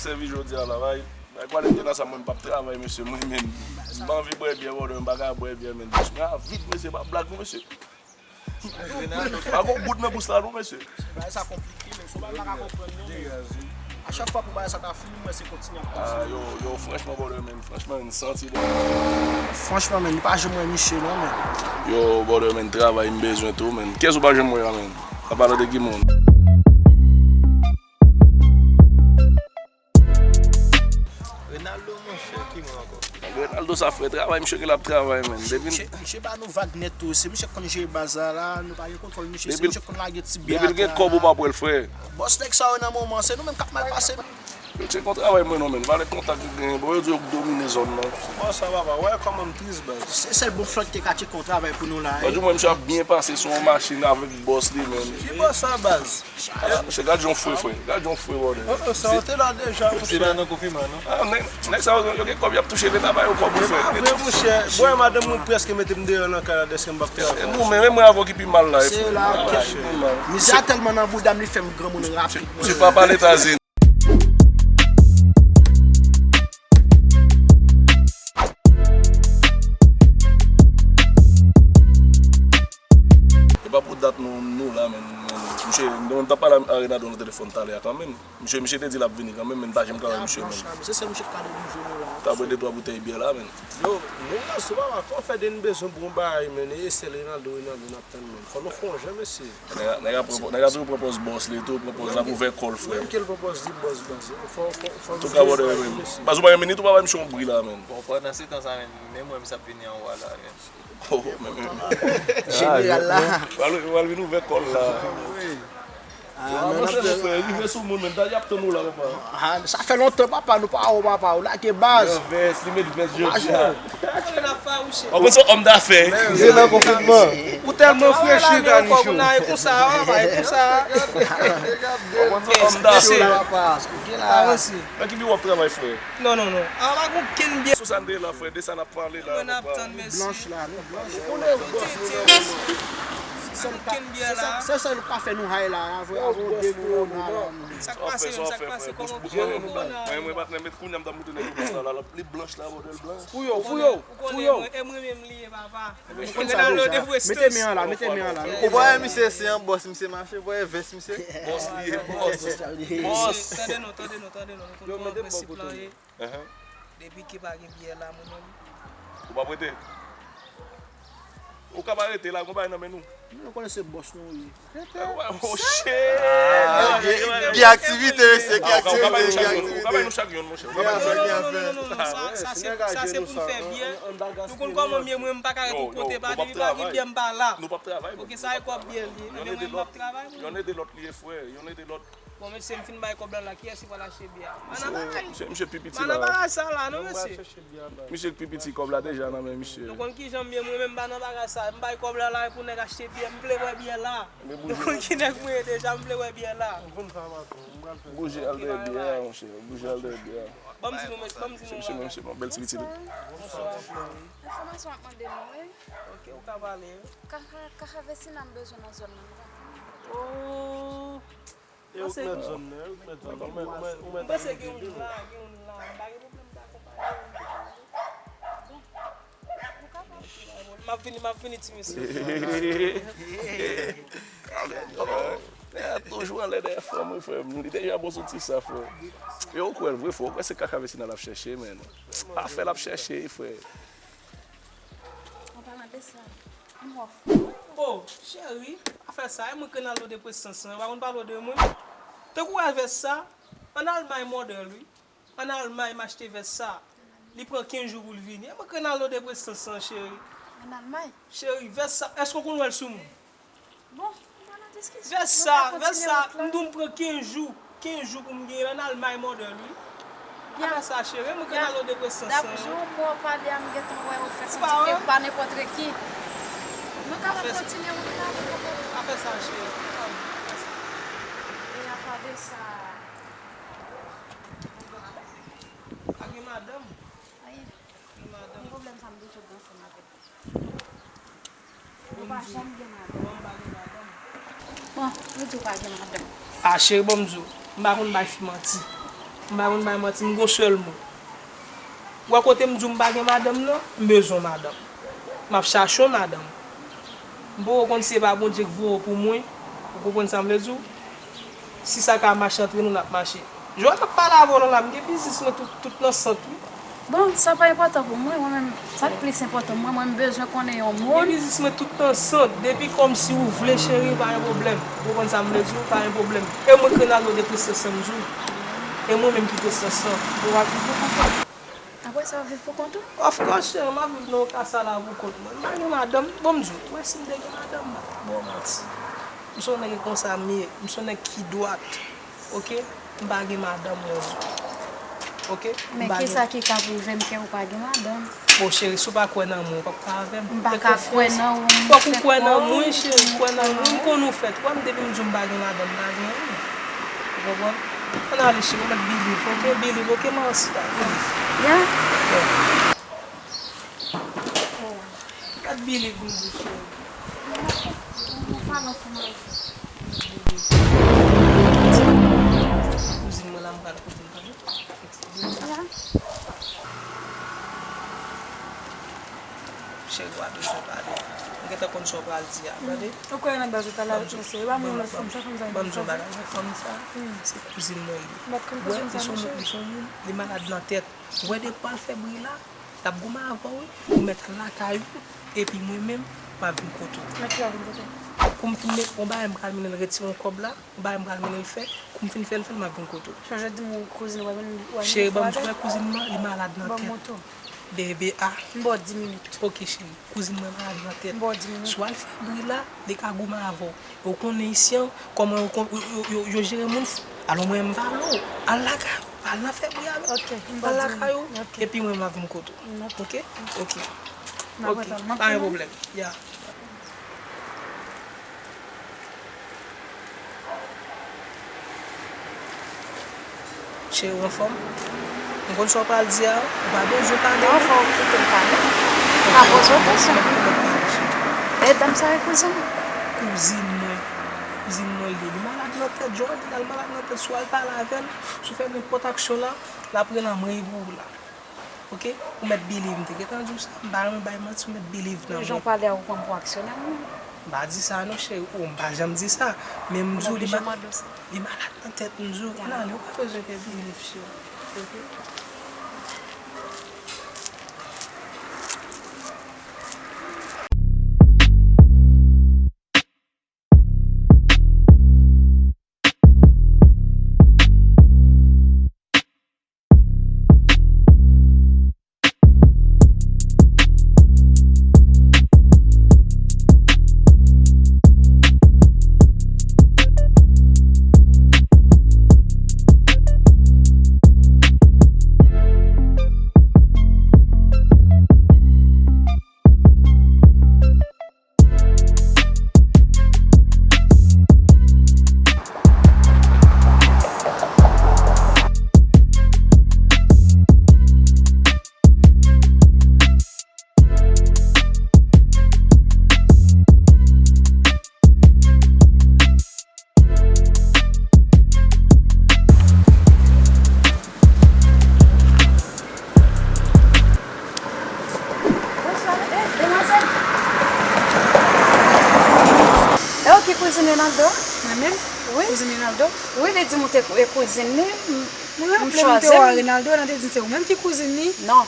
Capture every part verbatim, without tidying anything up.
Sèvi jodi a la, bay, bay kwalite nan sa, mwen m p ap travay, mesye, mwen menm. M pa anvi bwè byè, brother, m pa ka bwè byè, men. Bouch mwen a vid, mesye, pa blag, non, mesye. Pa gon gout nan bous la, non, mesye. Bagay sa konplike, men se yon bagay m pa ka konprann, non, men a chak fwa pou bagay sa ta fini, m wè se kontinye ap kontinye. Ah, yo, yo, franchman, brother, men, franchman, m santi. Franchman, men, m pa janm wè misye, non, men. Yo, brother, men, travay m bezwen tou, men. Kiyès ou pa janm wè a, men? An palan de ki moun? Renaldo, monchè, ki moun ankò? Renaldo sa frè, travay misye gen l ap travay, men. Depi misye, misye ba nou vag nèt tou. Se misye k konn jere baz la, la, nou pa gen kontwòl misye. Se misye k konn lage ti byè. Depi l gen kòb, ou p ap wè l, frè. Bòs nèg sa yo nan moman, se nou menm k ap mal pase. Yo tcheke yon travay mwen non, men. Valè kontak yo genyen, bon, yo di yo k domine zòn nan. Bòs sa, papa, wè kòman m tris, baz. Se sèl bon flank te ka tcheke yon travay pou nou la. Anjou, mwen, misye ap byen pase sou yon machin avèk bòs li, men. Ki bòs sa, baz? Ala, mesye, gad jan w fre, frè. Gad jan w fre, brother. Oh, oh, sa w te la deja, monchè. Se pa nan konfinman, non? Ah, nèg, nèg sa yo, yo gen kòb, y ap touche, leta ba yo kòb, wi, frè. E pa vre, monchè. Bwè, madanm mwen prèske mete m deyò nan kay la, dèske m p ap travay. E nou, men, men mwen avè w ki pi mal la, e, frè. Se la, monchè. Mizè a tèlman nan bouda m, li fè m granmoun rapid. Se papa leta zen. E pa pou dat nou, nou la, men, men, misye, mwen t ap pale a Renaldo nan telefòn talè a kanmenm. Misye, misye te di l ap vini kanmenm, men n pa janm ka wè misye, men. Se sèl misye k ka delivre nou la. T ap bwè de twa boutèy byè la, men. Yo, nou la sou papa, kòman fè de n bezwen bon bagay, men, e sèl Renaldo, Renaldo n ap tann, men. Fò nou fè yon jan, mesye. Nèg a, nèg a pran, nèg a toujou pran pòz bòs li tou, pran pòz l ap ouvè kò l, frè. Menm ke l pran pòz li bòs, baz. Fò, fò, fò. Antouka, brother, men. Baz, ou pa gen minit, ou pa bay misye yon bri la, men. Bon, pandan se tan sa, men, menm mwen, m s ap vini anwo a la, men. Oh, men, men, men. Jeneral la. Pral, pral vin ouvè kò l la. Ah, non, monchè, nou fè rive sou moun, men ta y ap tann ou la, papa. Ah, sa fè lontan, papa, nou pa wè w, papa, ou lage baz. Li met vès jodi a. Ou konn se òm dafè. Se nan konfinman. Ou tèlman freshi, Kanichou. Konsa, papa, e konsa. Ou konn se òm dafè. Nan ki biwo w ap travay, frè? Non, non, non. A, pa gen okenn byen. Sou sa n te la, frè, de sa n ap pale la. Mwen ap tann, mèsi. Blanch la, nou blanch. Ou konnen bòs nou la. Okenn byen la. Se sa nou pa fè nou hay la, avè, avè yon de nou la. Sa k pase menm, sa k pase, kòman ou konnen? Mwen, mwen, patnè, met kounye a m t ap montre nèg yo bòs la, la, li blanch la, modèl blanch. Fouye w, fouye w, fouye w. E mwen menm li ye, papa. Ou konn sa deja. Mete men an la, mete men an la. Ou pa wè misye se yon bòs, misye mache, ou pa wè vès misye? Bòs li ye, bòs. Bòs. Tande non, tande non, tande non. Nou konn kòman prensip lan ye. Depi ke pa gen byè la, mwen menm. Ou p ap rete? Ou ka pa rete la, gon bagay nan men nou. Nou konnen se bòs nou ye. Oh, shit! Gen aktivite, mesye, gen aktivite, gen aktivite. Ou ka bay nou chak yonn, monchè. Non, non, non, non, non, non, sa, sa se, sa se pou n fè byè. Nou konn kòman m ye, mwen, m pa ka ret yon kote, pa depi pa gen byè, m pa la. Nou p ap travay, bro. Ok, sa e kòb byè l ye. Ebyen, mwen, m ap travay, mwen. Yonn ede lòt li ye, frè. Yonn ede lòt. Bon, mesye, m fin bay kòb la la, kiyès ki pral achte byè a? Pa nan bagay. Misye, misye pi piti la. Pa nan bagay sa la, non, mesye. Misye k pi piti, kòb la deja nan men misye. Nou konn kijan m ye, mwen menm m pa nan bagay sa. M bay kòb la la, e pou nèg achte byè, m vle wè byè la. Nou konn ki nèg mwen ye deja, m vle wè byè la. Bouje al dèyè byè a, monchè. Bouje al dèyè byè a. Ban m di nou, ban m di nou. Se misye menm, se yon bèl ti pitit. Enfòmasyon ap mande nou, wi. Ok, ou ka pale, wi. Kaka, kaka Vesina m bezwen nan zòn nan. Oh. E ou k mèt zòn nan, e ou k mèt zòn nan. Ou mèt, ou mèt, ou mèt. M panse gen youn la, gen youn la. M pa gen pwoblèm, m ta akonpaye w, m te pale. Bon, ou kapab. M ap vini, m ap vini, ti mesye. Nèg la toujou anlè dèyè fanm, wi, frè m. Li deja bon sou ti sa, frè. Yo, ou kwè l vre, frè. Ou kwè se kaka Vesina l ap chèche, men. Pa fè l ap chèche, frè. An palan de sa, m wè w fou. Oh, cheri, pa fè sa, e mwen k Renaldo de Presans lan, ou pa konn pale w de mwen? Tankou w wè vès sa, ann Almay modèl, wi. Ann Almay, m achte vès sa. Li pran kenz jou pou l vini. E mwen k Renaldo de Presans lan, cheri. Ann Almay? Cheri, vès sa, èske w konn wè l sou mwen? Bon, nou pa nan diskisyon. Vès sa, vès sa, m di w m pran kenz jou, kenz jou pou m genyen l ann Almay modèl, wi. Pa fè sa, cheri, mwen k Renaldo de Presans lan. Dap jou mwen pale a, m gentan wè ou fè santi ke pa nenpòt ki. Nou kapab kontinye wout la, nou kapab. Pa fè sa, cheri. E apa de sa. Pa gen madanm. Ayi. Gen madanm. Pwoblèm sa m toujou gen ansanm avèk ou. Ou pa janm gen madanm. Bon, ou di ou pa gen madanm. Ah, cheri, bon, m di w, m pa konn bay fi manti. M pa konn bay manti, m gon sèl mo. Ou wè kote m di w m pa gen madanm nan, m bezwen yon madanm. M ap chache yon madanm. M poko konn si se pa Bondye k voye w pou mwen. Ou konprann sa m vle di w? Si sa ka mache antre nou, n ap mache. Jodi a m ap pale avè w lan la, m gen biznis mwen tout, tout nan sant wi. Bon, sa pa enpòtan pou mwen, mwen menm, sa k plis enpòtan pou mwen, mwen m bezwen konnen yon moun. Gen biznis mwen tout nan sant, depi kòmsi ou vle cheri, pa gen pwoblèm. Ou konprann sa m vle di w, pa gen pwoblèm. E mwen k Renaldo de Christian Sanjou. E mwen menm ki Christian Sanjou. Ou ap viv pou kont ou? Apre sa, w ap viv pou kont ou? Of course, cheri, m ap viv nan yon kasa la pou kont mwen. M pa gen madanm, bon m di w, ou wè si m te gen madanm, m pa t ba w manti. M se yon nèg konsa m ye, m se yon nèg ki dwat. Oke? M pa gen madanm mwen. Oke? Men kisa ki ka pwouve m ke ou pa gen madanm? Bon, cheri, si w pa kwè nan mwen, ou p ap ka avè m. M pa ka kwè nan ou, m fè kwè. Fòk ou kwè nan mwen, cheri, kwè nan mwen. M konn ou fèt. Ou wè m depi m di w m pa gen madanm, m pa gen anyen. Ou konprann? Ann ale, cheri, ou mèt believe, oke? Believe, oke, Mansita, believe. Yeah? Yeah. Mèt believe, m di, cheri. Kouzin mwen la, m pral kote l, tande? Cheri, w ap bezwen pale. M gentan konn sa w pral di a, tande? Ou kwè nan baz ou pale avèk mesye, e pa mwen lòt fanm sa, fanm sa. Ban m di w bagay, wè fanm sa, se kouzin mwen li ye. Ou wè, li se yon moun, li se yon moun, li malad nan tèt. Ou wè depi w al fè bri la, l ap goumen avè w wi. Ou mèt al lakay ou, epi mwen menm, m ap vin kote w. Mèt ki al vin kote w? Kou m fin met yon bagay, m pral mennen l retire yon kòb la, yon bagay m pral mennen l fè, kou m fin fè l, fè l, m ap vin kote w. Chonje di m ou kouzin ou pral mennen l, w al mennen l fè. Cheri, ban m di w, kouzin mwen, li malad nan tèt. Ban m moto. Bebe a. M ba w dis minit. Oke, cheri. Kouzin mwen malad nan tèt. M ba w dis minit. Si w al fè bri la, li ka goumen avè w. E w konnen isi an, kòman yo, yo, yo, yo, yo jere moun fou. Alò mwen, m pale w. Al lakay ou, al nan fè bri a non. Oke, m ba w dis minit. Al lakay ou, epi mwen, m ap vin kote w. Oke? Oke. Oke. Pa gen pwoblèm. Ya. Cheri, w anfòm? M konn sa w pral di a, ou pa bezwen pale non. Non, fò w kite m pale. M ka poze w kesyon. E dam sa e kouzin ou? Kouzin mwen. Kouzin mwen li ye. Li malad nan tèt, Jordan, li malad nan tèt. Si w al pale avè l, si w fè nenpòt aksyon la, l ap rele anmwey pou ou la. Oke? Ou mèt believe, m te gentan di w sa. M pa renmen bay manti, ou mèt believe nan mwen. Jan w pale a, ou pran m pou aksyonè mwen. M pa di sa non, cheri. O, m pa janm di sa. Men m di w, li ma-, li malad nan tèt, m di w. Ann ale, ou pa bezwen fè believe, cheri. Oke? Bonswa, eh, demwazèl. E ou ki kouzin Renaldo? Mwen menm? Wi. Kouzin Renaldo? Wi, li di m ou te kou-, e kouzin li. M, mwen raple m te wè Renaldo, nan te di se ou menm ki kouzin li. Non.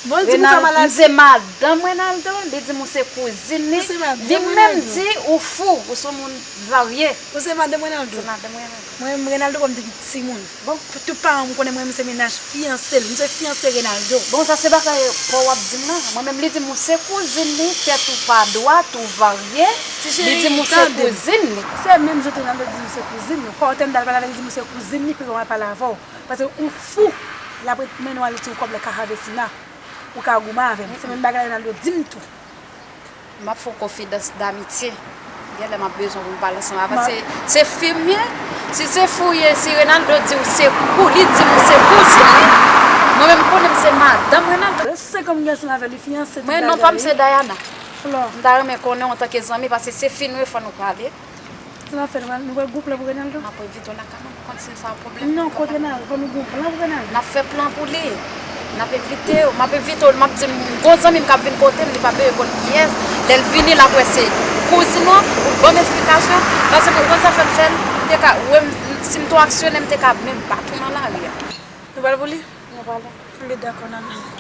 Bon, di m ou fè maladi. M se madanm Renaldo, li di m ou se kouzin li. Li menm di ou fou, ou se yon moun varye. Ou se madanm Renaldo? Se madanm Renaldo. Mwen menm Renaldo ban m depi timoun. Bon. Pou tout paran m konnen mwen menm se mennaj fiyanse l. M se fiyanse Renaldo. Bon, sa se bagay pa w w ap di m nan. Mwen menm li di m ou se kouzin li, tèt ou pa dwat, ou varye. Li di m ou se kouzin li. Se menm jan tou Renaldo di m se kouzin li. Fò w tann m t al pale avè l, li di m ou se kouzin li, pi w al pale avè w. Paske ou fou. L ap ret mennen w al retire kòb la kay Havesina. Ou ka goumen avè m. Se menm bagay la Renaldo di m tou. M ap fè w konfidans damitye. Genlè m ap bezwen pou m pale ansanm avè w. Se, se fi m ye. Si se fi w ye, si Renaldo di w se kou, li di m ou se kouzin li. Mwen menm m konnen m se madanm Renaldo. Gen senk an m gen ansanm avè l, li fiyanse tout bagay. Mwen non pa m se Dayana. Flò. M ta renmen konnen w antanke zanmi, paske se fi nou ye, fò nou pale. Sa n ap fè, nou pral, nou pral gwoup la pou Renaldo? M ap envite w lakay mwen. Se sa pwoblèm. Non, kote n al, fò nou gen plan pou n al. N ap fè plan pou li. N ap envite yo. M ap envite yo. M ap di m, gwo zanmi m k ap vin kote m, li pa bezwen konn kiyès. Lè l vini, l ap wè se kouzin ou, ou ban m esplikasyon. Paske ou konn sa fè m fè l, m te ka, wè m, si m te yon aksyonè, m te ka menm pa tou nan lari a. Nou pral pou li? Nou pral. Anben dakò, n al.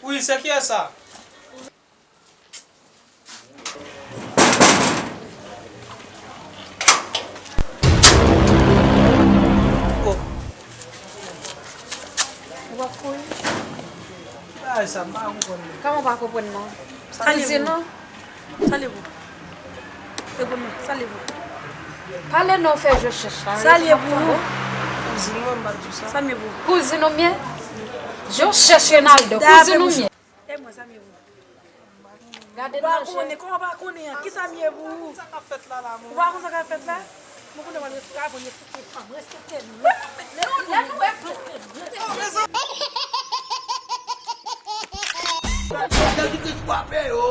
Wi, se kiyès sa? Oh. Ou p ap kouri? Bagay sa, m pa konprann li. Kòman w pa konprann non? Sa li di non? Sa li pou? Epi non, sa li pou? Pale non, fè je chèch la. Sa li pou? Kouzin mwen, m pa di sa. Sa li pou? Kouzin ou m ye? Je chèch Renaldo, kouzin ou m ye? E mwen, sa m ye pou? Gade nan je. Ou pa konnen, kòman w pa konnen an? Kisa m ye pou ou? Sa k ap fèt la, la, mon? Ou pa konn sa k ap fèt la? Mwen konnen mwen respekte, mwen respekte fanm, respekte nou. Lè nou wè fanm. Jezikri frape yo.